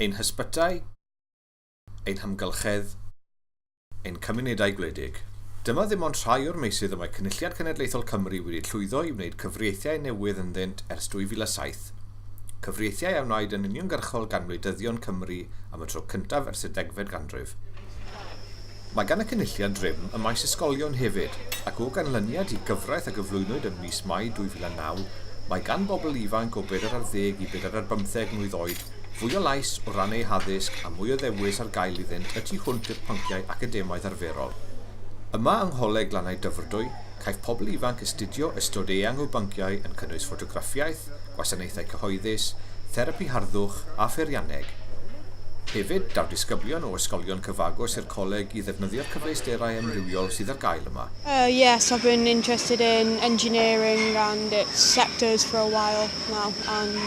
Ein hysbytai, ein hamgylchedd, ein cymunedau gwledig. Dyma ddim ond rhai o'r meysydd y mae Cynulliad Cenedlaethol Cymru wedi llwyddo i wneud cyfreithiau newydd ynddynt ers 2007. Cyfreithiau a wnaed yn uniongyrchol gan wleidyddion Cymru am y tro cyntaf ers y degfed ganrif. Mae gan y Cynulliad rym ym maes ysgolion hefyd, ac o ganlyniad i gyfraith a gyflwynwyd ym mis Mai 2009, mae gan bobl ifanc o bedair ar ddeg i bedair ar bymtheg mlwydd oed fwy o lais o ran eu haddysg a mwy o ddewis ar gael iddynt y tu hwnt i'r pynciau academaidd arferol. Yma yng Ngholeg Glannau Dyfrdwy, caiff pobl ifanc astudio ystod eang o bynciau yn cynnwys ffotograffiaeth, gwasanaethau cyhoeddus, therapi harddwch a pheirianneg. Hefyd, daw disgyblion o ysgolion cyfagos i'r coleg i ddefnyddio'r cyfleusterau amrywiol sydd ar gael yma. Uh, yes, I've been interested in engineering and its sectors for a while now and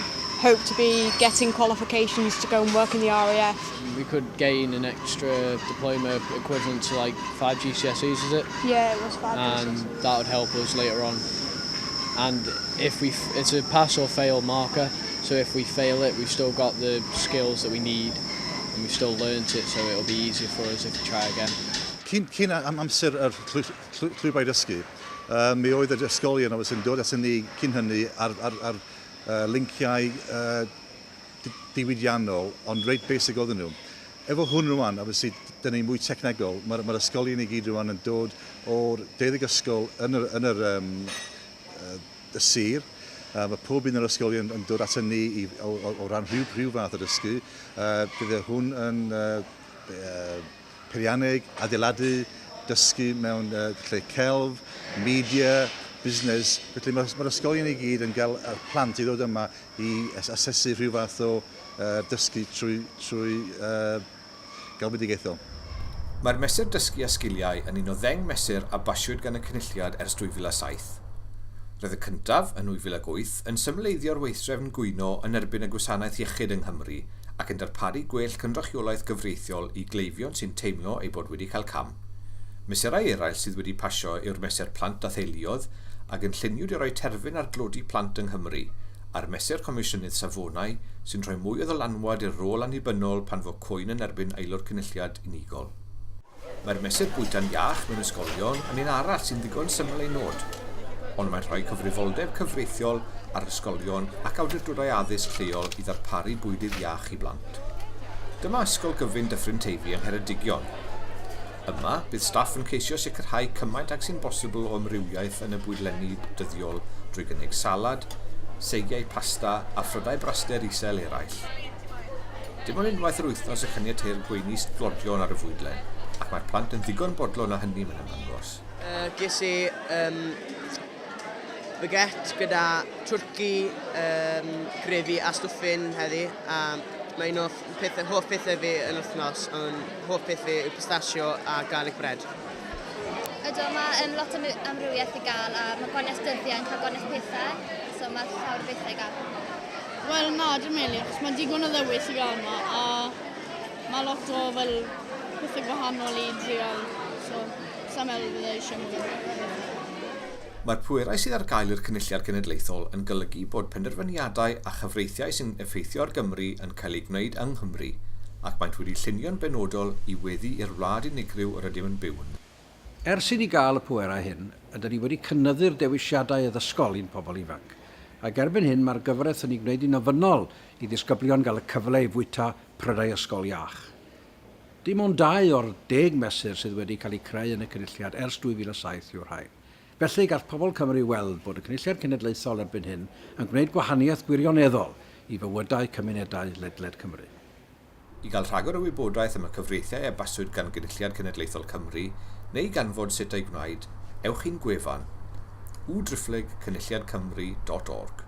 hope to be getting qualifications to go and work in the RAF. We could gain an extra diploma equivalent to like 5 GCSEs, is it? Yeah, it was 5 And GCSEs. that would help us later on. And if we, it's a pass or fail marker, so if we fail it, we've still got the skills that we need and we've still learnt it, so it'll be easier for us if we try again. Cyn am amser yr llwybrau dysgu, mi oedd yr ysgolion a yn dod at ni cyn hynny ar linciau diwydiannol, ond reit basic oedden nhw. Efo hwn rwan, obviously, dyn ni'n mwy technegol, mae'r ysgolion i gyd rwan yn dod o'r 12 ysgol yn y sir. Mae pob un o'r ysgolion yn dod at ni o ran rhyw fath o dysgu. Bydde hwn yn peirianneg, adeiladu, dysgu mewn lle celf, media, busnes. Felly mae'r ysgolion i gyd yn gael y plant i ddod yma i asesu rhyw fath o dysgu trwy galwedigaethol. Mae'r Mesur Dysgu a Sgiliau yn un o 10 mesur a basiwyd gan y Cynulliad ers 2007. Roedd y cyntaf, yn 2008, yn symleiddio'r weithdrefn gwyno yn erbyn y gwasanaeth iechyd yng Nghymru ac yn darparu gwell cynrychiolaeth gyfreithiol i gleifion sy'n teimlo eu bod wedi cael cam. Mesurau eraill sydd wedi pasio yw'r Mesur Plant a Theuluoedd a gynlluniwyd i roi terfyn ar dlodi plant yng Nghymru, a'r Mesur Comisiynydd Safonau sy'n rhoi mwy o ddylanwad i'r rôl annibynnol pan fo cwyn yn erbyn aelod cynulliad unigol. Mae'r Mesur Bwyta'n Iach mewn Ysgolion yn un arall sy'n ddigon syml ei nod, ond mae'n rhoi cyfrifoldeb cyfreithiol ar ysgolion ac awdurdodau addysg lleol i ddarparu bwydydd iach i blant. Dyma Ysgol Gyfun Dyffryn Teifi yng Ngheredigion. Yma, bydd staff yn ceisio sicrhau cymaint ag sy'n bosibl o amrywiaeth yn y bwydlenni dyddiol drwy gynnig salad, seigiau pasta a phrydau braster isel eraill. Dim ond unwaith yr wythnos y caniateir gweini sglodion ar y fwydlen, ac mae'r plant yn ddigon bodlon â hynny, mae'n ymddangos. Ges i baguette gyda twrci, grefi a stwffin heddi, a mae un o pethau, hoff pethau fi yn wythnos, ond hoff peth fi yw pistachio a garlic bread. Ydw, mae lot o amrywiaeth i gael a mae gwahaniaeth dyddiau yn cael gwahaniaeth pethau, so mae llawer o bethau i gael. Wel na, dim really, achos mae digon o ddewis i gael yma a mae lot o fel pethau gwahanol i drial, so sa'n meddwl bydde eisiau mwy. Mae'r pwerau sydd ar gael i'r Cynulliad Cenedlaethol yn golygu bod penderfyniadau a chyfreithiau sy'n effeithio ar Gymru yn cael eu gwneud yng Nghymru, ac maent wedi llunio'n benodol i weddu i'r wlad unigryw yr ydym yn byw ynddi. Ers i ni gael y pwerau hyn, ydyn ni wedi cynyddu'r dewisiadau addysgol i'n pobl ifanc. Ac erbyn hyn mae'r gyfraith yn ei gwneud hi'n ofynnol i ddisgyblion gael y cyfle i fwyta prydau ysgol iach. Dim ond dau o'r 10 mesur sydd wedi cael eu creu yn y Cynulliad ers 2007 yw'r rhain. Felly, gall pobl Cymru weld bod y Cynulliad Cenedlaethol erbyn hyn yn gwneud gwahaniaeth gwirioneddol i fywydau cymunedau ledled Cymru. I gael rhagor o wybodaeth am y cyfreithiau a basiwyd gan Gynulliad Cenedlaethol Cymru, neu i ganfod sut y'u gwnaed, ewch i'n gwefan, www.cynulliadcymru.org.